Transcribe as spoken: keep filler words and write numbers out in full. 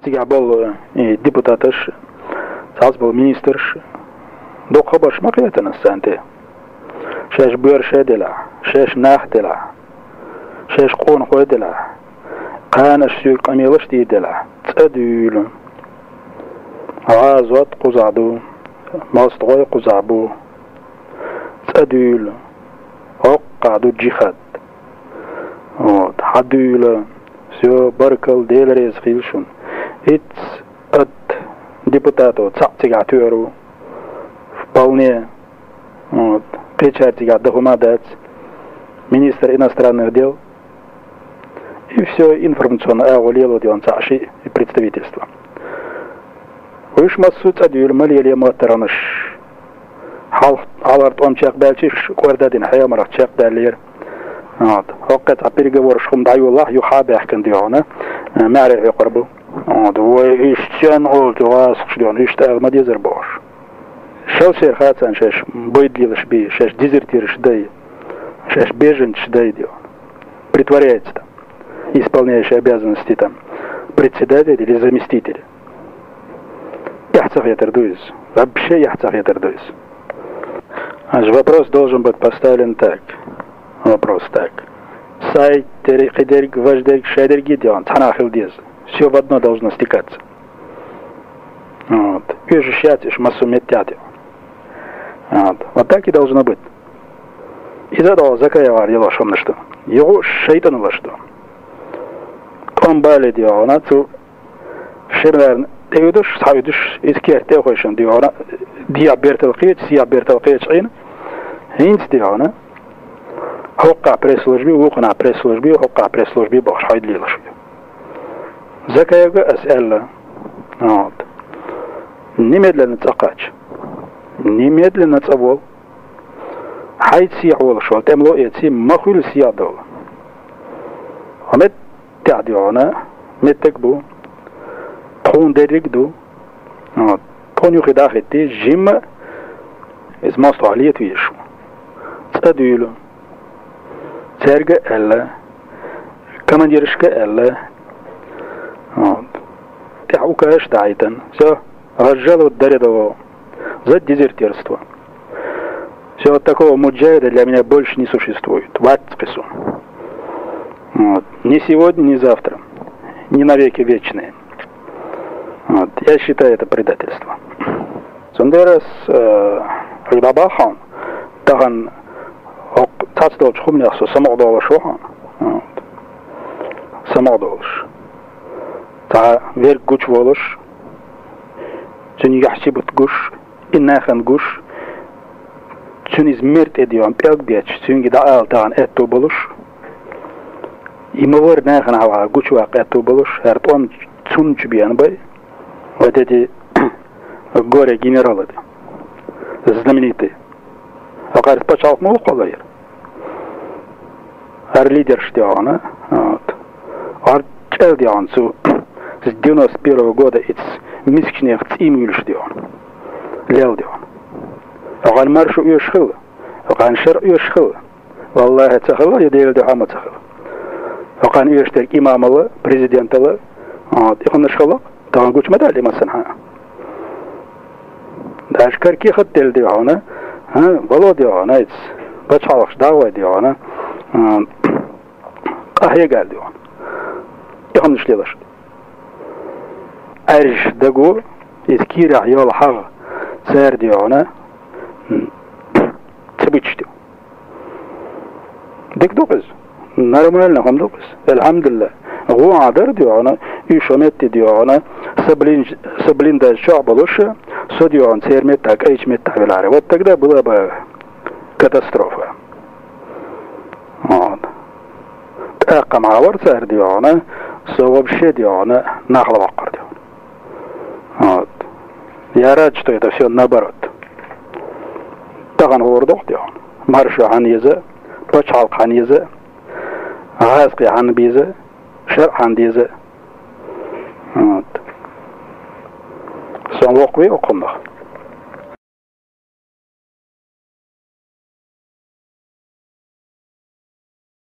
Цигахь болу, э, депутаташ, цхьацца болу министраш, дукха хабарш ма кхетанаш царна тӀе. Шаьш боьрша делахь, шаьш нах делахь, шаьш къонахой делахь, кханаш соьга къамелаш дийр делахь, цӀа дуьйлу. ГӀазот кхузахь ду, мостагӀой кхузахь бу. ЦӀа дуьйлу. ХӀоккхахь ду джихад. Вот. Хьан дуьйлу. Всё, баркалла, Дела реза хила шуна. Итс ат депутатов цхьаъ цигахь тоьар ву. Вполне. Вот. Кхечара цигахь дан хӀума дац. Министр иностранных дел. И всё, информационный агӀо лело де ван цхьаъ шиъ и представительство. Уьш массо а цӀа дуьйлу, ма лелае моттаргӀанаш. Хьалх-, хьалхара тӀом чекхбаьлча, уьш кӀордадина хьемарах чекхдаьллера. Вот. ХӀокху цхьа переговораш хӀума дӀайоллахь, юха а баьхкина дуьйхьуна, э, маьхьарий хьоькхур бу. Вот. Вай, уьш цӀен олчу гӀазкхаша дуьйхьуна, уьш тӀе ма дезар бохуш. Шал шер хацарна шаьш бойд лелаш бий, шаьш дезертираш дай, шаьш беженцаш дай дуьйхьуна. Притворяется там, исполняющий обязанности там председателя или заместителя. Эхь ца хетар ду иза. Вообще эхь ца хетар ду иза. Значит, вопрос должен быть поставлен так. Вопрос так. Сайн дерг, кхин дерг, важа дерг, шайн дерг а дуьйхьуна, цхьанхьа хила деза. Всё в одно должно стекаться. Вот. Уьш шаьш уьш массо а меттехь дуьйхьуна. Вот. Вот так и должно быть. Иза а догӀу Закаевгара йолуш хӀуманаш ду. Юха шайтӀаналлаш ду. ТӀом бале дуьйхьуна, цу шернарна тӀеуьдуш, схьауьдуш, иза керта тӀе а хойшина дуьйхьуна, дехьа бертал кхечу, сехьа бертал кхечу Ӏийна, хӀинца дуьйхьуна, хӀокхахь пресс-служби, вукхунахь пресс-служби, хӀокхахь пресс-служби бохуш хьойда лелаш ву. Закаевга ас аьлла, вот. Немедленно цӀа кхача. Немедленно цӀа волу. Хьайца сехьа волуш волу, тӀемало эций, ма хуьлу сехьа долу. Хьо мет- тӀехь дуьйхьуна, меттиг а бу, тхуна дерриг а ду. Вот. Тхуна юххе дӀа а хӀиттий, жимма а иза мостагӀа лета везаш ву. ЦӀа дуьйлу. Цаьрга а аьлла, командирашка а аьлла. Вот. ТӀехь указ а дӀахьийтина. Всё. Разжаловать даре дало. За дезертирство. Всё, такого муджахида для меня больше не существует. Вац кхин суна. Вот. Ни сегодня, ни завтра. Ни навеки вечные. Вот. Я считаю это предательство. Цундела ас, э, хьоьга дӀабахьа хьуна, тахана хӀокху цхьацца долчу хӀуманех со самукъадолуш ву хьуна. Вот. Самукъадолуш. Цхьа верг гучуволуш, цуьнан юьхь-сибат гуш, и нахана гуш, цуьнан иза мер тӀе дуьйхьуна пӀелг бетташ, цуьнга дӀаала тахана аьтто болуш, и ма вара нахана хьалха гучуваккха аьтто болуш, хӀара тӀом цунна чу беана бай, вот эти горе-генералы, знаменитые. ХӀокхара пачхьалкх муха кхоллаяра? ХӀара лидерш дуьйхьуна, вот. ХӀара чӀел дуьйхьуна цу с девяносто первого года ицу мискачех цӀий ма вуьллуш дуьйхьуна. Лел дуьйхьуна. ХӀокхарна маршо оьшуш хилла. ХӀокхарна шарӀ оьшуш хилла. Валлахьи, ца хилла, я Делан дуьхьа ма ца хилла. ХӀокхарна оьшуш дерг имамалла, президенталла, вот, и хӀуманаш хилла, тахана гучу ма даьлла и массанхьа. Даже карке хатта делла дуьйхьуна, а, вало дуьйхьуна, иза пачхьалкхаш дагӀой дуьйхьуна, а, къахьега аьлла дуьйхьуна. И хӀуманаш лелаш. Ӏаьржа даго, иза кийрахь йолу хьагӀ цара дуьйхьуна, м, ца буьтуш ду. Дика ду-кх иза. Нормально хӀума ду-кх иза. Алхьамдулиллах. ГӀо а дара дуьйхьуна, уьш хӀун метте дуьйхьуна, са блин-, са блиндаж чохь болуш, со дуьйхьуна церан меттахь, кӀайчу меттахь велахьара. Вот тогда была бы катастрофа. Вот. ТӀаккха ма вара цара дуьйхьуна, со вообще дуьйхьуна нахала воккхур дуьйхьуна. Вот. Я рад, что это всё наоборот. Тахана хӀора доху дуьйхьуна. Маршо хьан еза, пачхьалкх хьан еза, гӀазкхи хьан беза, шарӀ хьан деза. Вот. Сон воккхаве окхунах.